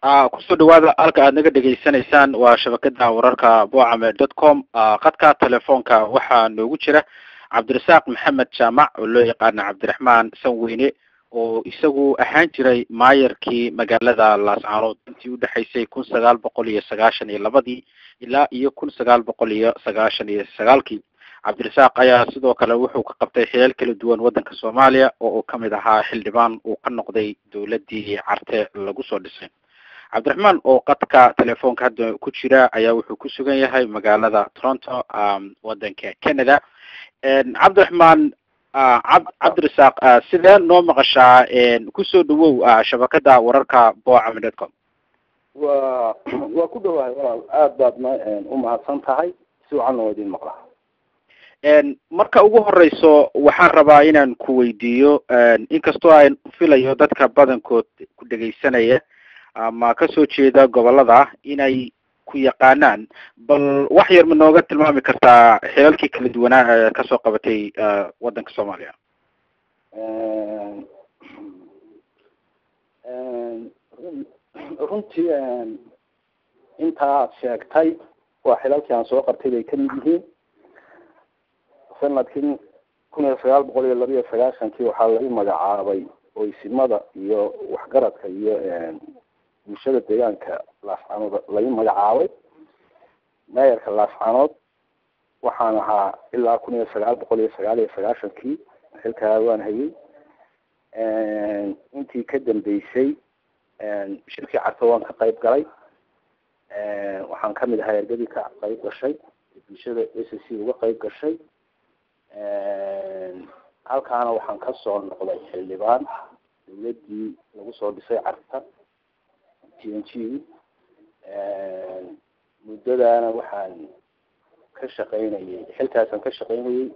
Kusoo dhawaada halka aad naga dhegaysanaysaan waa shabakada wararka boocame.com. Qadka telefoonka waxaa noogu jira Cabdirasaaq Maxamed Jaamac oo loo yaqaano Cabdiraxmaan Sanweyne, oo isagu ahaan jiray maayarkii magaalada Laascaanood intii udhexaysay 1992-dii ilaa iyo 1999-kii. Cabdirasaaq ayaa sidoo kale wuxuu ka qabtay xilal kala duwan waddanka Soomaaliya, oo uu kamid ahaa xildhibaan uu ka noqday dowladii Carte lagu soo dhisay. Cabdiraxmaan oo qadka telefoonka hadda ku jira ayaa wuxuu ku sugan yahay magaalada Toronto, wadanka Canada. Cabdiraxmaan, Cabdirasaaq, sidee noo maqashaa? Kusoo dhawow shabakada wararka boocame.com. Waa ku dhawahay walaal, aad baadna u mahadsan tahay, si wacan waa idin maqlaa. Marka ugu horeyso waxaan rabaa inaan ku weydiiyo, inkastoo aan filayo dadka badankood ku dhegaysanaya ama kasoo jeeda gobolada inay ku yaqaanaan, bal wax yar ma nooga tilmaami kartaa xilalkii kala duwanaa ee kasoo qabatay wadanka Soomaaliya? Runtii intaa aad sheegtay waa xilalkii aan soo qabtay bay kamid yihiin. Sanadkii 1992-kii waxaa lagu magacaabay oysimada iyo waxgaradka iyo bulshada deegaanka Laascaanood lagu magacaabay maayarka Laascaanood. Waxaan ahaa ilaa 1999-kii, xilkaa waan hayay. Intii ka dambeysay shirkii Carto waan ka qayb galay, waxaan kamid ahaa ergadii ka qayb gashay bulshada SC uga qayb gashay. Halkaana waxaan kasoo noqday xildhibaan dawladii lagu soo dhisay Carta TNG. Muddadaana waxaan ka shaqaynayay xilkaasaan ka shaqaynayay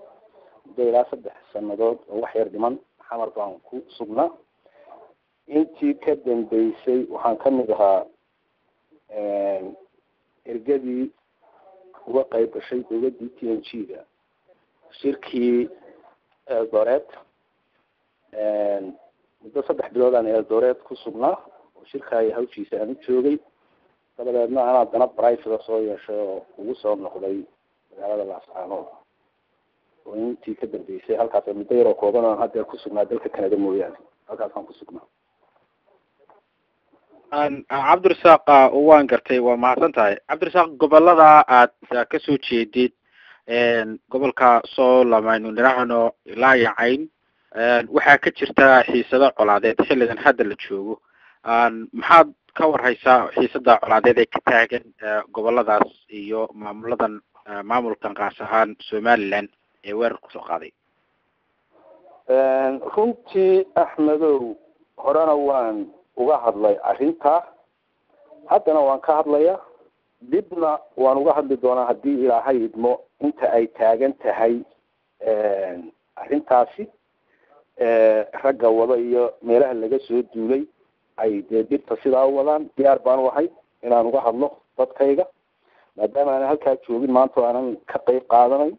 muddo ilaa 3 sanadood oo wax yar dhiman, Xamar baan ku sugnaa. Intii ka dambeysay waxaan kamid ahaa ergadii uga qayb gashay dawladii TNG da shirkii Eldoret. Muddo 3 bilood aan Eldoret ku sugnaa oo shirkaay hawshiisa aan u joogay. Dabadeedna anaa dana private soo yeeshay oo ugu soo noqday magaalada Laascaanood, oo intii ka dambeysay halkaas muddo yaroo kooban aan haddeer ku sugnaa dalka Canada mooyaane, halkaasaan ku sugnaa. Cabdirasaaq, waan gartay, waa mahadsan tahay. Cabdirasaaq, gobolada aad kasoo jeedid, gobolka Sool amaynu nidhaahno ilaa iyo Cayn, waxaa ka jirta xiisado colaadeed xilligan hadda la joogo. Maxaad ka warhaysaa xiisada colaadeed ee ka taagan goboladaas iyo maamuladan, maamulkan qaas ahaan Somaliland ee weerar kusoo qaaday? Runtii Axmedow, horena waan uga hadlay arrintaa, haddana waan ka hadlayaa, dibna waan uga hadli doonaa haddii Ilaahay idmo. Inta ay taagan tahay arrintaasi, ragga wada iyo meelaha laga soo duulay ay dee dhibta sidaa u wadaan, diyaar baan u ahay inaan uga hadlo dadkayga, maadaama aanan halkaa joogin maanta o aanan ka qayb qaadanay.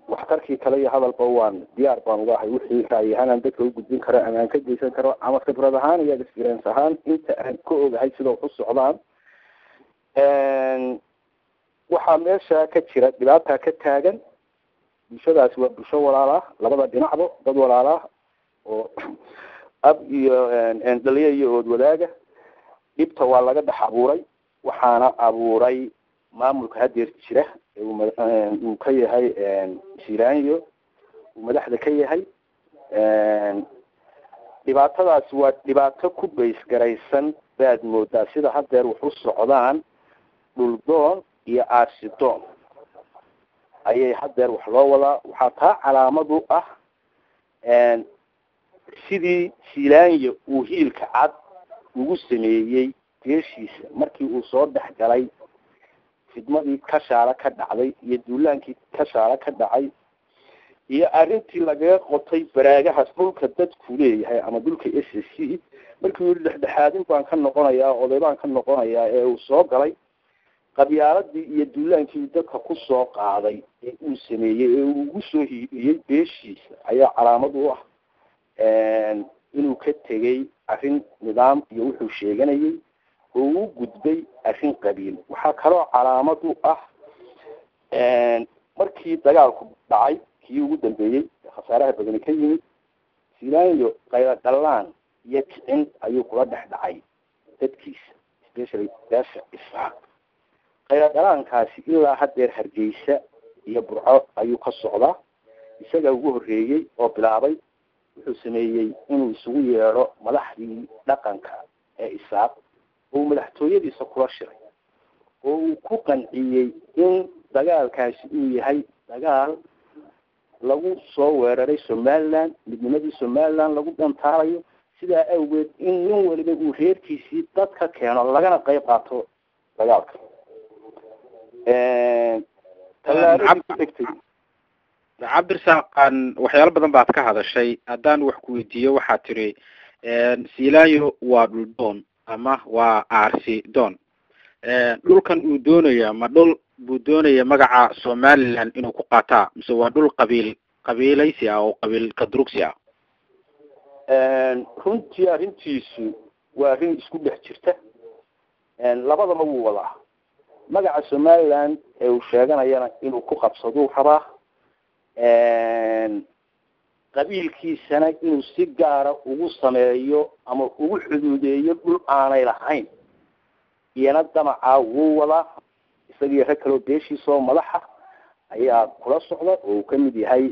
Waxtarkii kale iyo hadalba waan diyaar baan uga ahay, wixii ra'yi ahaan aan dadka u gudbin karo ama aan ka geysan karo ama khibrad ahaan iyo experience ahaan inta aan ka ogahay sida wax u socdaan. Waxaa meesha ka jira dhibaataa ka taagan bulshadaasi, waa bulsho walaalaa, labada dhinacba dad walaalaa oo ab iyo dhaliya iyo ood wadaaga. Dhibta waa laga dhex abuuray, waxaana abuuray maamulka haddeer jira ee uu ka yahay Silanyo, uu madaxda ka yahay. Dhibaatadaasi waa dhibaato ku baysgaraysan baad moodaa sida haddeer wax u socdaan, dhuldoon iyo aarsidoon ayay haddeer wax loo wadaa. Waxaa taa calaamad u ah sidii Silanyo uu hiilka cad ugu sameeyey beeshiisa markii uu soo dhex galay fidmadii Kashaala ka dhacday iyo duulaankii Kashaala ka dhacay iyo arrintii lagaga qotay baraagaha dhulka dadku leeyahay ama dhulka SC. Markii uu dhexdhexaadin baan ka noqonayaa, oday baan ka noqonayaa ee uu soo galay, qabyaaladii iyo duulaankii dadka kusoo qaaday ee uu sameeyey ee uu ugu soo hiiliyey beeshiisa ayaa calaamad u ah inuu ka tegay arrin nidaam iyo wuxuu sheeganayay. Oo uu gudbay arrin qabiil. Waxaa kaloo calaamad u ah markii dagaalku dhacay, kii ugu dambeeyey khasaaraha badani ka yimid, Silaanyo qaylo dhallaan iyo kicin ayuu kula dhex dhacay dadkiisa, especially beesha Isaaq. Qaylo dhalaankaasi ilaa haddeer Hargeysa iyo Burco ayuu ka socdaa. Isagaa ugu horreeyey oo bilaabay. Wuxuu sameeyey inuu isugu yeedho madaxdii dhaqanka ee Isaaq oo uu madaxtooyadiisa kula shiray, oo uu ku qanciyey in dagaalkaasi uu yahay dagaal lagu soo weeraray Somaliland, midnimadii Somaliland lagu dhantaalayo, sidaa awgeed in nin waliba uu reerkiisii dad ka keeno, lagana qayb qaato dagaalka. Tallaabadii ku xigtay. Cabdirasaaq, waxyaalo badan baad ka hadashay. Haddaan wax ku weydiiyo, waxaad tiri Silaanyo waa dhul doon ama waa aarsi doon. Dhulkan uu doonaya, ma dhul buu doonaya magaca Somaliland inuu ku qaataa, mise waa dhul qabiil qabiilaysi ah oo qabiil kadrugsi ah? Runtii arrintiisu waa arrin isku dhex jirta, labadaba wuu wadaa. Magaca Somaliland ee uu sheeganayana inuu ku qabsaduu rabaa, qabiilkiisana inuu si gaara ugu sameeyo ama ugu xuduudeeyo dhul aanay lahayn iyana damacaa wuu wadaa. Isagii rag kaloo beeshiisoo madaxa ayaa kula socda, oo uu kamid yahay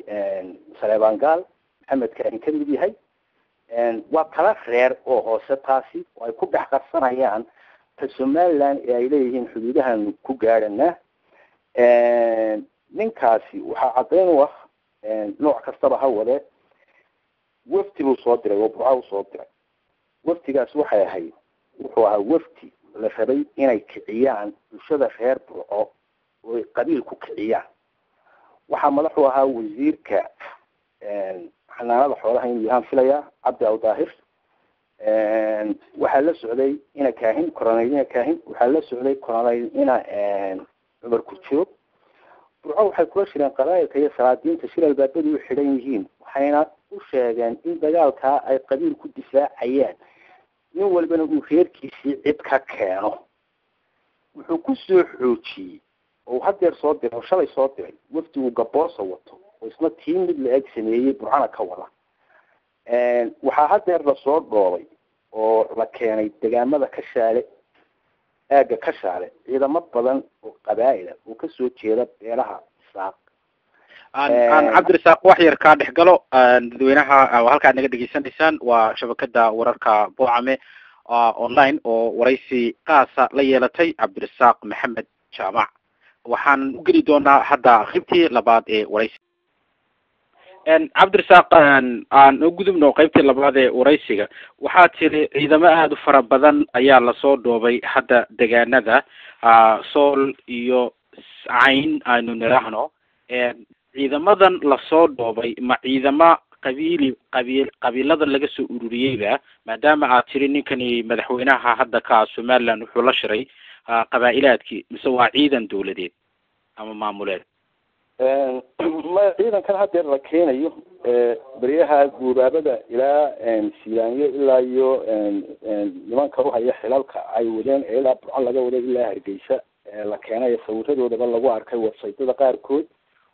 Saleebaan Gaal, Maxamed Kaahin kamid yahay. Waa kala reer oo hoose taasi oo ay ku dhex qarsanayaan ta Somaliland ee ay leeyihiin xuduudahaanu ku gaadhanaa. Ninkaasi waxaa caddayn u ah, nooc kastaba ha wade, wafti buu soo diray oo Burca usoo diray. Waftigaas waxay ahayd, wuxuu ahaa wafti la rabay inay kiciyaan bulshada reer Burco oo ay qabiil ku kiciyaan. Waxaa madaxu ahaa wasiirka xanaanada xoolaha inuu yahaan filayaa, Cabdi Awdaahir. Waxaa la socday ina Kaahin, coronel ina Kaahin. Waxaa la socday coronel ina Cumar Kurjoog. Burco waxay kula shireen qabaa'ilka iyo salaadiinta shir albaabadu u xidhan yihiin, waxayna u sheegeen in dagaalkaa ay qabiil ku difaacayaan, nin walbana uu reerkiisii cid ka keeno. Wuxuu ku soo xoojiyey oo haddeer soo diray oo shalay soo diray wafdi uu Gaboosa wato, oo isna tii mid la eg sameeyey, Burcana ka wada. Waxaa haddeer lasoo dhoobay oo la keenay degaamada Kashaale, aagga Kashaale, ciidamo badan oo qabaa'ila oo kasoo jeeda beelaha Isaaq. Aan Cabdirasaaq wax yar kaa dhex galo. Dadweynaha halkaad naga dhegeysanaysaan waa shabakada wararka Boocame Online oo waraysi qaasa la yeelatay Cabdirasaaq Maxamed Jaamac. Waxaan u geli doonaa hadda qaybtii labaad ee waraysi. Cabdirasaaq, aan u gudubno qaybtii labaad ee waraysiga. Waxaa tiri ciidamo aada u fara badan ayaa lasoo dhoobay hadda degaanada Sool iyo Cayn aynu niraahno. Ciidamadan lasoo dhoobay ma ciidamo qabiili qabiil qabiilada laga soo ururiyeyba, maadaama aad tiri ninkani madaxweynaha hadda ka Somaliland wuxuu la shiray qabaa'ilaadkii, mise waa ciidan dawladeed ama maamuleed? Ma ciidankan haddeer la keenayo beryaha guubaabada ilaa Siilaanyo ilaa iyo nimanka uhaya xilalka ay wadeen ee ilaa Burco laga waday ilaa Hargeysa la keenayo, sawiradoodaba lagu arkay websaytyada qaarkood,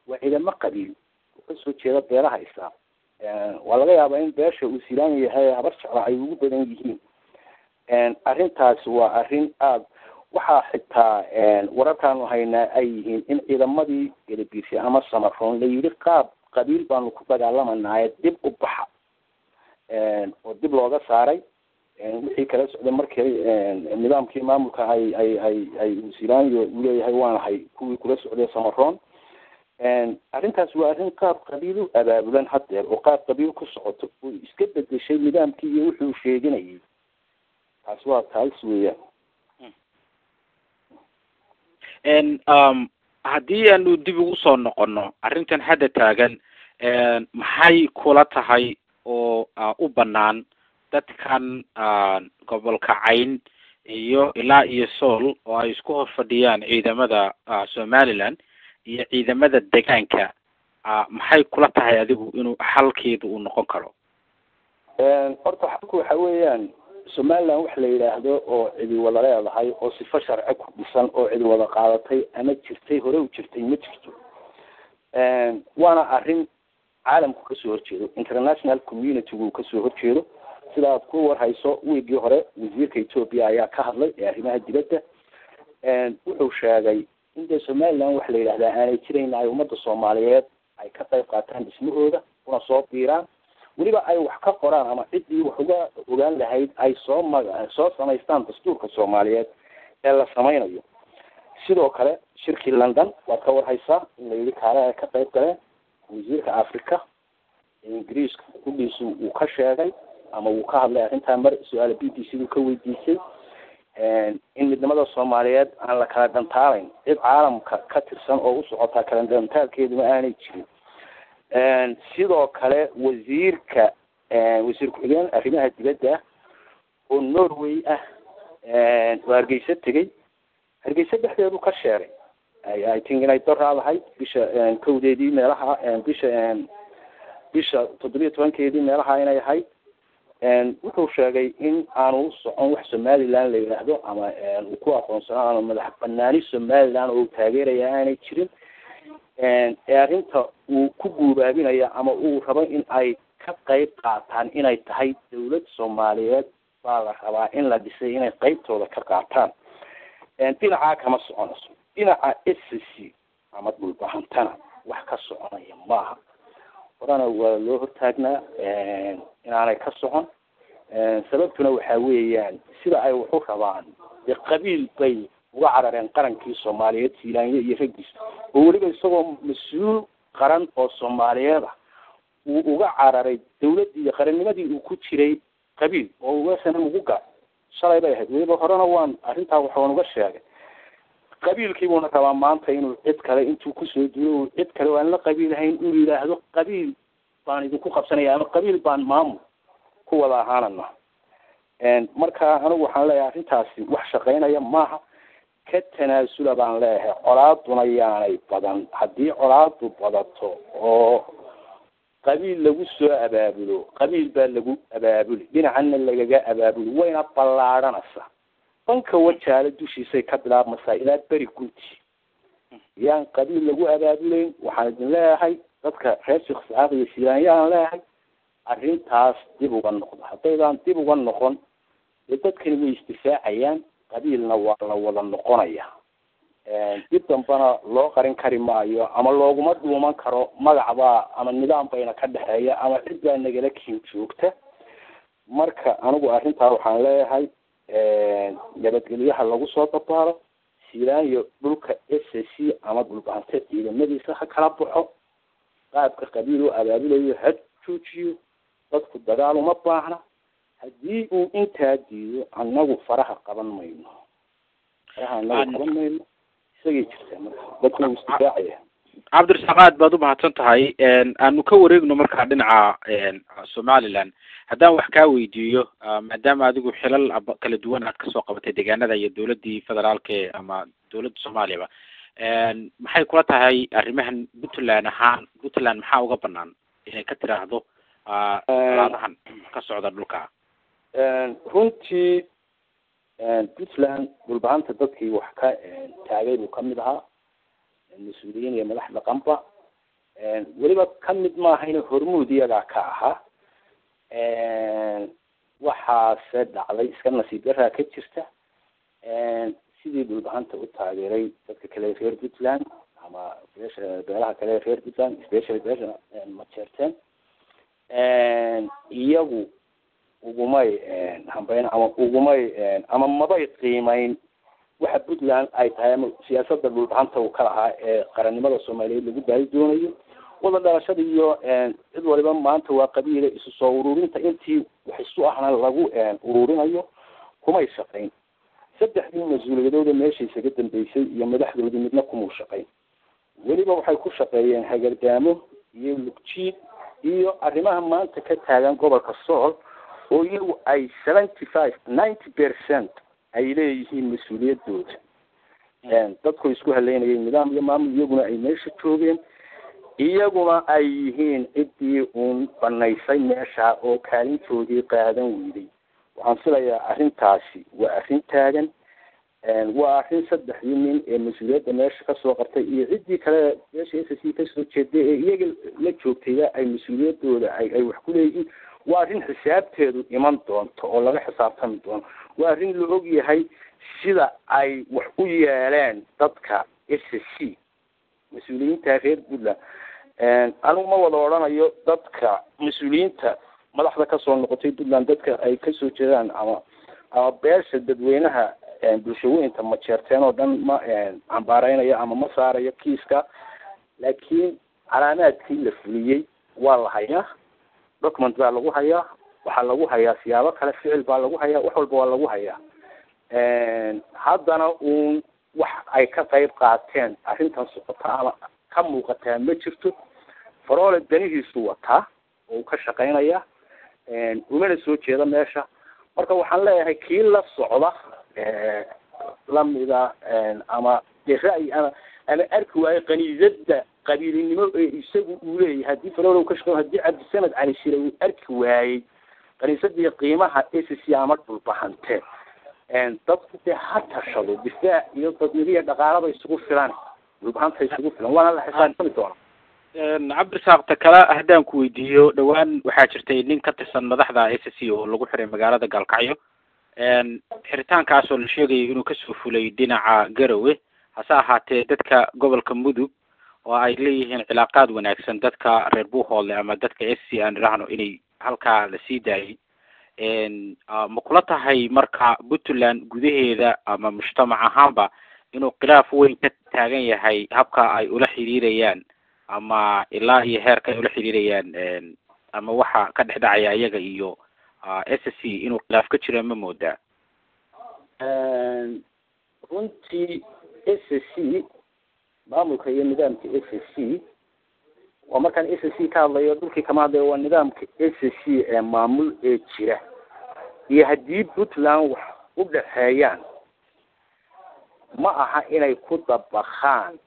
waa ciidamo qabiil oo kasoo jeeda beelaha Isaaq. Waa laga yaabaa in beesha uu Siilaanyo yahay Habar Jecla ay ugu badan yihiin. Arrintaasi waa arrin aada, waxaa xitaa wararkaanu haynaa ay yihiin in ciidamadii Gadabiirsi ama Samaroon la yidhi qaab qabiil baanu ku dagaalamanaaye, dib u baxa, oo dib looga saaray wixii kala socday markii nidaamkii maamulka ay Siilaanyo uu leeyahay waanahay kuwii kula socday Samaroon. Arrintaasi waa arrin qaab qabiil u abaabulan haddeer oo qaab qabiil ku socoto oo iska bedeshay nidaamkii iyo wuxuu sheeganayay. Taasi waa taas weeyaan. Haddii aanu dib ugu soo noqono arrintan hadda taagan, maxay kula tahay oo u banaan dadkan gobolka Cayn iyo ilaa iyo Sool oo ay isku hor fadhiyaan ciidamada Somaliland iyo ciidamada degaanka? Maxay kula tahay adigu inuu xalkeedu uu noqon karo? Horta xalku waxa weeyaan Somaliland wax la yidhaahdo oo cidi wada leedahay oo sifo sharci ku dhisan oo cidi wada qaadatay ama jirtay hore u jirtay ma jirto. Waana arrin caalamku kasoo horjeedo, international community-gu kasoo horjeedo. Sida aad ku warhayso, wiigii hore wasiirka Ethiopia ayaa ka hadlay ee arrimaha dibadda. Wuxuu sheegay in dee Somaliland wax la yidhahdaa aanay jirayn, ay ummadda Soomaaliyeed ay ka qayb qaataan dhismahooda kuna soo biiraan, weliba ay wax ka qoraan ama ciddii wax uga ogaan lahayd ay soo ma soo samaystaan dastuurka Soomaaliyeed ee la samaynayo. Sidoo kale shirkii London waad ka warhaysaa in la yidhi kaale ay ka qayb galeen. Wasiirka Africa Ingiriiska kudhiisu uu ka sheegay ama uu ka hadlay arrintaa mar su-aala BBC du ka weydiisay in midnimada Soomaaliyeed aan la kala dhantaalayn, cid caalamka ka tirsan oo u socotaa kala dhantaalkeeduma aanay jirin. Sidoo kale wasiirka, wasiir ku-xigeen arrimaha dibadda oo Norway ah oo Hargeysa tegey, Hargeysa dhexdeedu ka sheegay, I think inay doraadahay bisha 1-deedii meelaha, bisha 17-keedii meelaha inay ahayd. Wuxuu sheegay in aanu socon wax Somaliland la yidhaahdo ama uu ku aqoonsano ama madax banaani Somaliland oo uu taageeraya aanay jirin, ee arrinta uu ku guubaabinaya ama uu rabo in ay ka qayb qaataan inay tahay dawlad Soomaaliyeed baa la rabaa in la dhisay, inay qaybtooda ka qaataan. Dhinacaa kama soconayso. Dhinaca SC ama Dhulbahantana wax ka soconaya maaha. Horena waa loo hortaagnaa inaanay ka socon. Sababtuna waxaa weeyaan sida ay waxu rabaan, dee qabiil bay uga carareen qarankii Soomaaliyeed, Siilaanyo iyo raggiisa, oo weliba isagoo mas-uul qaran oo Soomaaliyeed ah uu uga cararay dawladdii iyo qarannimadii uu ku jiray qabiil oo ugasana ugu galay. Shalay bay ahayd, weliba horena waan arrintaa waxaan uga sheegay. Qabiilkii buuna rabaa maanta inuu cid kale intuu kusoo duulo, uu cid kale oo aan la qabiilahayn inuu yidhaahdo qabiil baan idinku qabsanaya ama qabiil baan maamul ku wada ahaanana. Marka anigu waxaan leeyahay arrintaasi wax shaqaynaya maaha, ka tanaasula baan leeyahay. Colaaduna yaanay badan. Haddii colaadu badato oo qabiil lagu soo abaabulo, qabiil baa lagu abaabuli, dhinacana lagaga abaabuli, wayna ballaadhanaysaa. Banka Wajaale dushiisay ka bilaabmaysaa ilaa beri gunti. Yaan qabiil lagu abaabulayn. Waxaan idin leeyahay dadka reer Sheekh Isxaaq iyo Siilaanyaan leeyahay, arrintaas dib uga noqdo. Haddaydaan dib uga noqon, dee dadkani way isdifaacayaan, qabiilna waa la wada noqonaya, dib dambana loo qarin kari maayo ama looguma dhuuman karo magacbaa ama nidaam bayna ka dhexeeya ama cid baa nagala kiin joogta. Marka anigu arrintaa waxaan leeyahay nabadgelyaha lagu soo dabaalo. Siilaanyo dhulka SC ama Dhulbahante ciidamadiisa ha kala baxo, qaabka qabiil u abaabulayo ha joojiyo. Dadku dagaal uma baahna. Haddii uu intaa diido, annagu faraha qaban mayno, faraha annagu qaban mayno. Isagay jirtaa marka, dadkuna wuu isdifaacaya. Cabdirasaaq, aad baad u mahadsan tahay. Aanu ka wareegno markaa dhinaca Somaliland. Haddaan wax kaa weydiiyo, maadaama adigu xilal kala duwan aad kasoo qabatay deegaanada iyo dawladdii federaalka ama dawladda Soomaaliyaba, maxay kula tahay arrimahan Puntland ahaan? Puntland maxaa uga banaan inay ka tiraahdo colaadahan ka socda dhulka? Runtii Puntland Dhulbahanta dadkii wax ka taagay buu kamid ahaa, mas-uuliyiin iyo madax dhaqanba. Weliba kamid maahayna, hormuud iyagaa ka ahaa. Waxaase dhacday iska nasiib daraa ka jirta, sidii Dhulbahanta u taageeray dadka kale reer Puntland ama beesha, beelaha kale reer Puntland, especially beesha Majeerteen, iyagu ugumay hambayn ama ugumay ama mabay qiimeyn waxa Puntland ay tahay ama siyaasadda Dhulbahanta uu ka lahaa ee qarannimada Soomaaliyeed lagu baahi doonayo, wada dhalashada iyo cid waliba maanta waa qabiile isu soo ururinta, intii wax isu ahna lagu ururinayo kumay shaqayn. Saddexdii mas-uuliyadooda meesha isaga dambeysay iyo madaxdoodii midna kumuu shaqayn. Weliba waxay ku shaqeeyeen hagardaamo iyo lugjiid iyo arrimaha maanta ka taagan gobolka Sool oo iyagu ay 75, 90% ay leeyihiin mas-uuliyadooda. Dadku isku haleynayay nidaam iyo maamul, iyaguna ay meesha joogeen, iyaguna ay yihiin ciddii uun banaysay meesha oo kaalintoodii qaadan weyday. Waxaan filayaa arrintaasi waa arrin taagan, waa arrin saddexdii nin ee mas-uuliyadda meesha kasoo qabtay iyo ciddii kale beesha S C kasoo jeeday ee iyaga la joogtayba ay mas-uuliyaddooda ay wax ku leeyihiin. Waa arrin xisaabteedu iman doonto oo laga xisaabtami doono. Waa arrin la og yahay sida ay wax u yeeleen dadka S C mas-uuliyiinta reer Puntland. Anigu ma wada odhanayo dadka mas-uuliyiinta madaxda kasoo noqotay Puntland dadka ay kasoo jeedaan ama beesha dadweynaha bulshaweynta ma jeerteen oo dhan ma cambaareynayo ama ma saarayo kiiska, laakiin calaamaadkii la fuliyey waa la hayaa, document baa lagu hayaa, waxaa lagu hayaa siyaabo kale, ficil baa lagu hayaa, wax walba waa lagu hayaa. Haddana uun wax ay ka qayb qaateen arrintan socota ama ka muuqataa ma jirto. Faroole danihiisu wataa oo uu ka shaqeynaya, umana soo jeeda meesha. Marka waxaan leeyahay kii la socda lamida ama dee ra'yi ama arki waayo qaniidada qabiilinimo ee isagu uu leeyahay, haddii Faroole uu ka shaqeyn, haddii Cabdisamed Cali Shire uu arki waayey qaniisadii qiimaha S C ama dhulbahante, dadku dee ha tashado, difaac iyo dadnimo iyo dhaqaalaba isugu filan, dhulbahanta isugu filan, waana la xisaabtami doonaa. Cabdirasaaq, ta kale haddaan ku weydiiyo, dhawaan waxaa jirtay nin ka tirsan madaxda S C oo lagu xiray magaalada Gaalkacyo, xiritaankaas oo la sheegayo inuu kasoo fulay dhinaca Garowe, hase ahaatee dadka gobolka Mudug oo ay leeyihiin cilaaqaad wanaagsan dadka reer Buuhoodle ama dadka S C aan idhaahno inay halkaa la sii daayay. Ma kula tahay marka Puntland gudaheeda ama mujtamac ahaanba inuu khilaaf weyn ka taagan yahay habka ay ula xiriirayaan ama ilaa iyo heerka ay ula xiriirayaan ama waxa ka dhex dhacaya iyaga iyo S C inuu khilaaf ka jira ma moodaa? Runtii S C maamulka iyo nidaamka S C, waa markaan S C ka hadlayo dhulkii kama hadlayo, waa nidaamka S C ee maamul ee jira iyo haddii Puntland wax u dhexeeyaan ma aha inay ku dabaqaan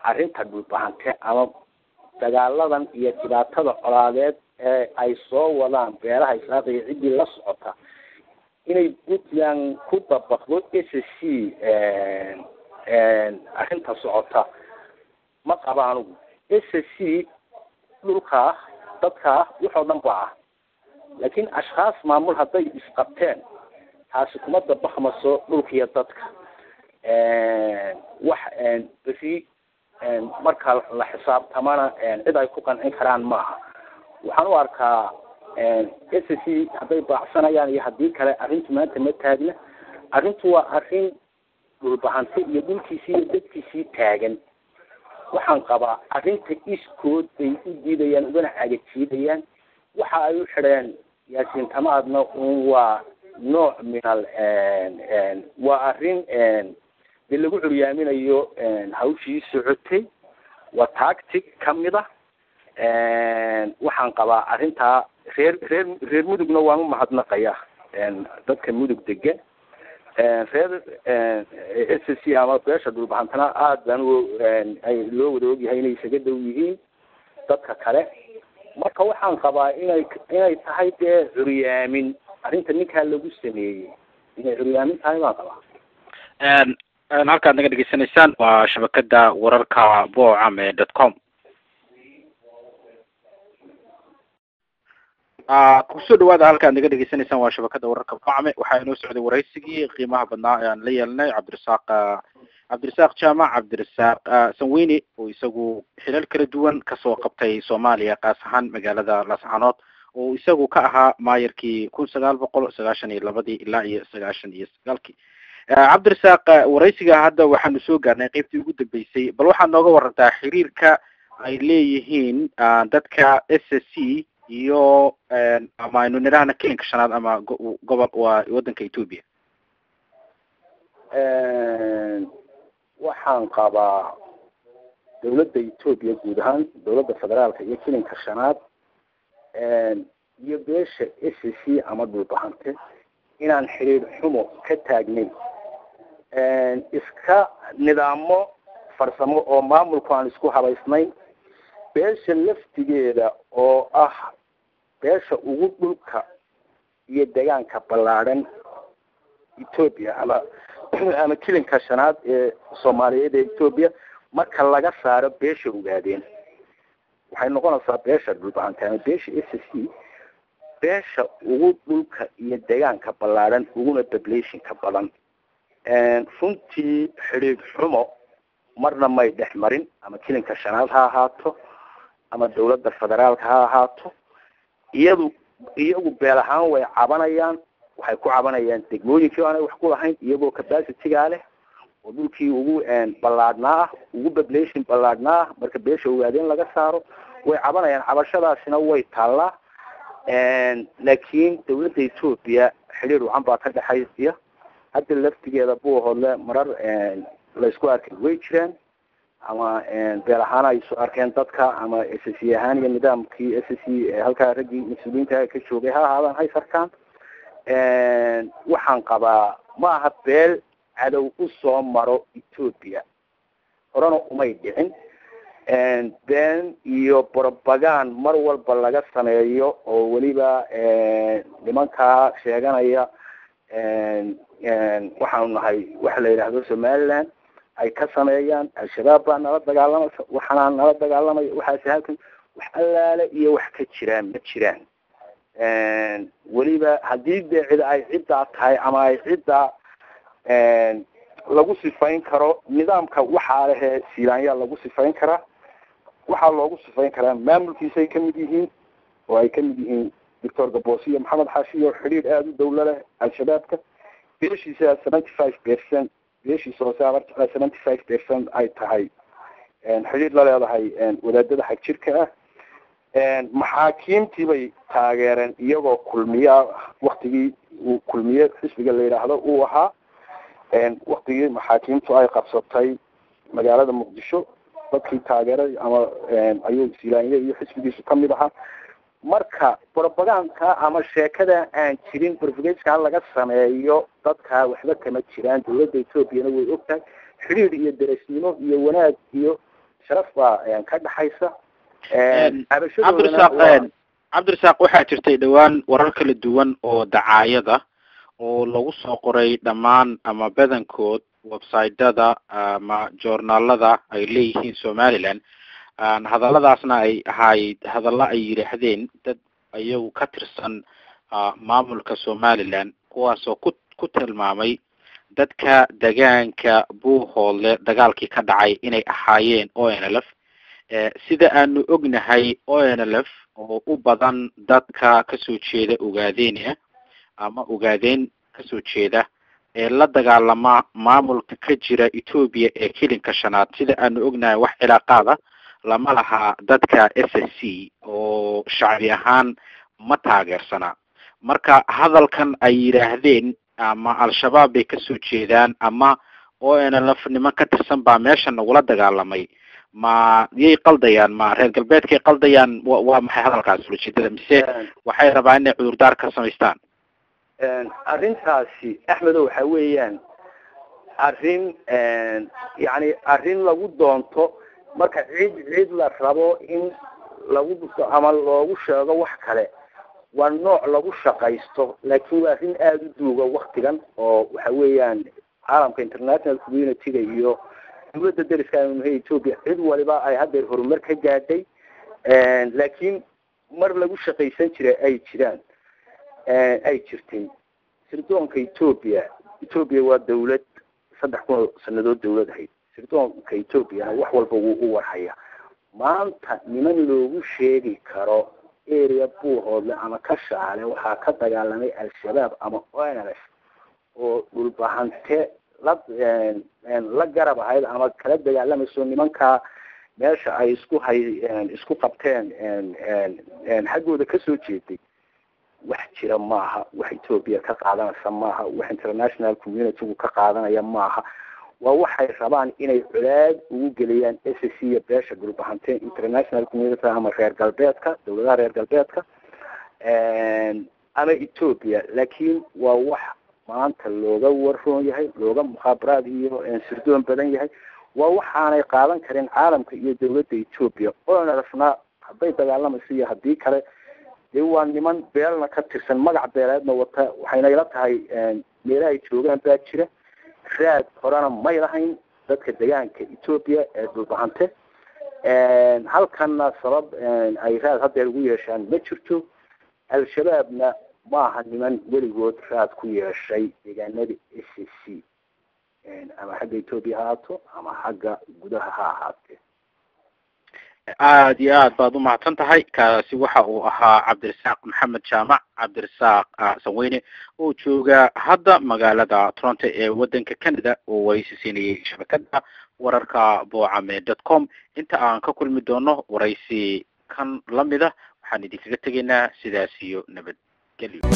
arrinta dhulbahante ama dagaaladan iyo dhibaatada colaadeed ee ay soo wadaan beelaha Isaaq iyo ciddii la socota, inay Puntland ku dabaqdo S C arrinta socota ma qaba anigu. S C dhulkaa dadkaa waxoo dhan ba ah, laakiin ashkhaas maamul hadday isqabteen taasi kuma dabaqmaso dhulkiiyo dadka. Wax beri marka la xisaabtamana cid ay ku qancin karaan maaha. Waxaan u arkaa S C hadday baacsanayaan iyo haddii kale arrintu maanta ma taagna. Arrintu waa arrin dhulbahante iyo dhulkiisii iyo dadkiisii taagan. Waxaan qabaa arrinta iskood bay u diidayaan ugana cagajiidayaan. Waxa ay u xidheen Yaasiin Tamaadna un waa nooc minal waa arrin dee lagu curyaaminayo hawshii socotay, waa tactic kamid ah. Waxaan qabaa arrintaa reer reer reer Mudugna waan u mahadnaqayaa, dadka Mudug degan, reer S C ama beesha dhulbahantana aad baan ay loo wada ogyahay inay isaga dhow yihiin dadka kale. Marka waxaan qabaa inay tahay dee curyaamin arrinta ninkaa lagu sameeyey, inay curyaamin tahay baan qabaa. Halkaad naga dhegeysanaysaan waa shabakada wararka boocame .com. Kusoo dhawaada halkaad naga dhegeysanaysaan waa shabakada wararka boocame. Waxaa inoo socday waraysigii qiimaha badnaa ee aan la yeelanay Cabdirasaaq Jaamac Cabdirasaaq Sanweyne oo isagu xilal kala duwan kasoo qabtay Soomaaliya, qaas ahaan magaalada Laascaanood oo isagu ka ahaa maayarkii 1992 ilaa iyo 99-kii. Cabdirasaaq, waraysiga hadda waxaanu soo gaarnay qeybtii ugu dambeysay, bal waxaad nooga warantaa xiriirka ay leeyihiin dadka S C iyo ama aynu nidhaahna kelinka shanaad ama gobol waa waddanka Ethiopia. Waxaan qabaa dawladda Ethiopia guud ahaan, dawladda federaalka iyo kelinka shanaad iyo beesha S C ama dhulbahante inaan xiriir xumo ka taagnayn, iska nidaamo farsamo oo maamulku aan isku habaysnayn. Beesha laftigeeda oo ah beesha ugu dhulka iyo deegaanka ballaadhan Ethiopia ama kilinka shanaad ee Soomaaliyeed ee Ethiopia marka laga saaro beesha Ogaadeen, waxay noqonaysaa beesha Dhulbahante ama beesha SSC beesha ugu dhulka iyo deegaanka ballaadhan uguna populationka badan. Runtii xidhiidh xumo marna may dhex marin, ama kilinka shanaad ha ahaato ama dawladda federaalka ha ahaato. Iyagu beel ahaan way cabanayaan, waxay ku cabanayaan degmooyinkii aanay wax ku lahayn, iyagoo capacity-gaa leh oo dhulkii ugu ballaadhnaa ah, ugu population ballaadhnaa ah, marka beesha Ogaadeen laga saaro way cabanayaan. Cabashadaasina way taallaa, laakiin dawladda Ethiopia xidhiir wacan baa ka dhexaysiya. Hadda laftigeeda Buuhoodle marar laysku arkay way jiraan, ama beel ahaan ay soo arkeen dadka, ama SSC ahaan iyo nidaamkii SSC halkaa raggii mas-uuliyiinta ka joogay ha ahaadaan hay sarkaan. Waxaan qabaa ma aha beel cadow u soo maro Ethiopia, horena umay dhicin. Been iyo propagand mar walba laga sameeyo oo weliba nimankaa sheeganaya waxaanu nahay waxa la yidhaahdo Somaliland ay ka sameeyaan, Al-Shabaab baa nala dagaalamaysa, waxaanaa nala dagaalamaya, waxaasi halkan wax allaale iyo wax ka jiraan ma jiraan. Weliba haddii dee cid ay ciddaa tahay ama ay ciddaa lagu sifayn karo nidaamka waxaa lehee Siilaanyaa lagu sifayn karaa, waxaa loogu sifayn karaa maamulkiisay kamid yihiin oo ay kamid yihiin Doctor Gaboose iyo Maxamed Xaashi iyo xidhiidh aada u dawla leh Al-Shabaabka. Beeshiisa 75%, beeshiisa hoose abarta 75% ay tahay xidhiidh la leedahay wadaadada xag jirka ah. Maxaakiimtii bay taageereen iyagoo kulmiya, waktigii uu kulmiye xisbiga la yidhaahdo uu ahaa, waktigii maxaakiimtu ay qabsatay magaalada Muqdisho dadkii taageeray ama ayuu Siilaanyo iyo xisbigiisu kamid ahaa. Marka propagandka ama sheekada aan jirin propagandka laga sameeyo dadka waxba kama jiraan. Dawladda Ethiopia-na way ogtahay, xidhiidh iyo deresnimo iyo wanaag iyo sharaf baa ka dhaxaysa. Cabdirasaaq, waxaa jirtay dhowaan warar kala duwan oo dacaayada oo lagu soo qoray dhammaan ama badankood website-ada ama joornaalada ay leeyihiin Somaliland. Hadalladaasna ay ahayd hadallo ay yidhaahdeen dad iyagu ka tirsan maamulka Somaliland, kuwaasoo ku tilmaamay dadka degaanka Buuhoodle dagaalkii ka dhacay inay ahaayeen ONLF. Sida aanu ognahay ONLF oo u badan dadka kasoo jeeda Ogaadenia ama Ogaadeen kasoo jeeda ee la dagaalama maamulka ka jira Ethiopia ee kilinka shanaad, sida aanu ognahay wax cilaaqaada lama laha dadka SSC oo shacbi ahaan ma taageersana. Marka hadalkan ay yidhaahdeen ama Al-Shabaab bay kasoo jeedaan ama ONLF niman ka tirsan baa meesha nagula dagaalamay, ma yay qaldayaan? Ma reer galbeedkay qaldayaan? Waa maxay hadalkaas ujeedada? Mise waxay rabaan inay cudurdaar ka samaystaan? Arrintaasi Axmedo waxa weeyaan arrin yani arrin lagu doonto marka cid la rabo in lagu dhufto ama loogu sheego wax kale, waa nooc lagu shaqaysto, laakiin waa arrin aada u duuga waktigan oo waxa weeyaan caalamka international community-ga iyo dawladda deriska aynu nahay Ethiopia cid waliba ay haddeer horumar ka gaadhay, laakiin mar lagu shaqaysan jiray ay jiraan ay jirtay. Sirdoonka Ethiopia, Ethiopia waa dawlad 3000 sanadood dawlad ahayd. Sirdoonka Ethiopia wax walba wuu u warhaya. Maanta niman loogu sheegi karo area Buuhoodle ama Kashaale waxaa ka dagaalamay Al-Shabaab ama ONLF oo dhulbahante la garab ahayd ama kala dagaalamayso nimanka meesha ay isku qabteen xaggooda kasoo jeeday, wax jira maaha, wax Ethiopia ka qaadanaysa maaha, wax international community-gu ka qaadanaya maaha. Waa waxay rabaan inay colaad ugu geliyaan SSC iyo beesha Dhulbahante international community ama reer galbeedka, dawladaha reer galbeedka ama Ethiopia. Laakiin waa wax maanta looga waroon yahay, looga mukhaabaraad iyo sirdoon badan yahay, waa waxaanay qaadan karin caalamka iyo dawladda Ethiopia. ONLF-na hadday dagaalamayso iyo haddii kale Dee waa niman beelna ka tirsan, magac beeleedna wata. Waxayna ila tahay meelaha ay joogaan baa jira, raad horena may lahayn dadka degaanka Etoobiya ee Dhulbahante. Halkanna sabab ay raad haddeer ugu yeeshaan ma jirto. Al-Shabaabna maaha niman weligood raad ku yeeshay deegaanada SSC, ama xagga Etoobiya ha ahaato ama xagga gudaha ha ahaatee. Aada iyo aad baad umahadsan tahay. Kaasi waxa uu ahaa Cabdirasaaq Maxamed Jaamac, Cabdirasaaq Sanweyne, oo jooga hadda magaalada Toronto ee wadanka Canada, oo waraysi siinayay shabakada wararka boocame.com. Inta aan ka kulmi doono waraysi kan lamida, waxaan idinkaga tegaynaa sidaas iyo nabadgelyo.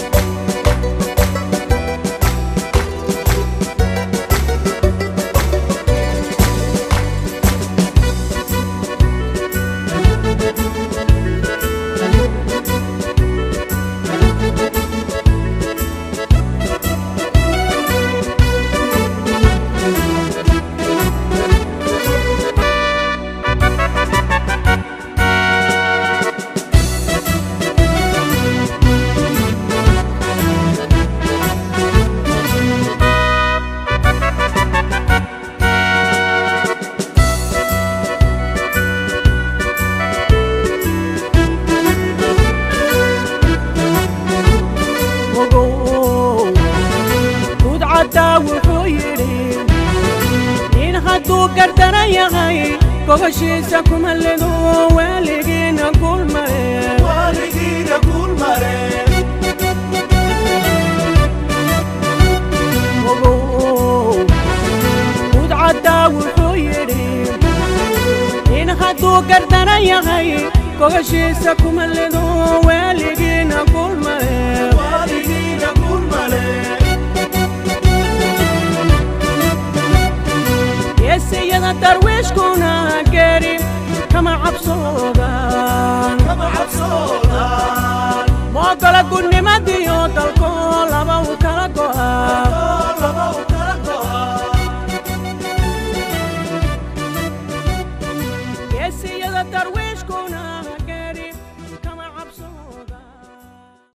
Ogow gudcaddaa wuxuu yidhi nin hadduu gardana yahay gobashiisa kuma lido, waaligiina gulmare, waaligiina gulmare. Ogow gudcaddaa wuxuu yidhi nin hadduu gardana yahay gobashiisa kuma lido, waaligiina gulmare.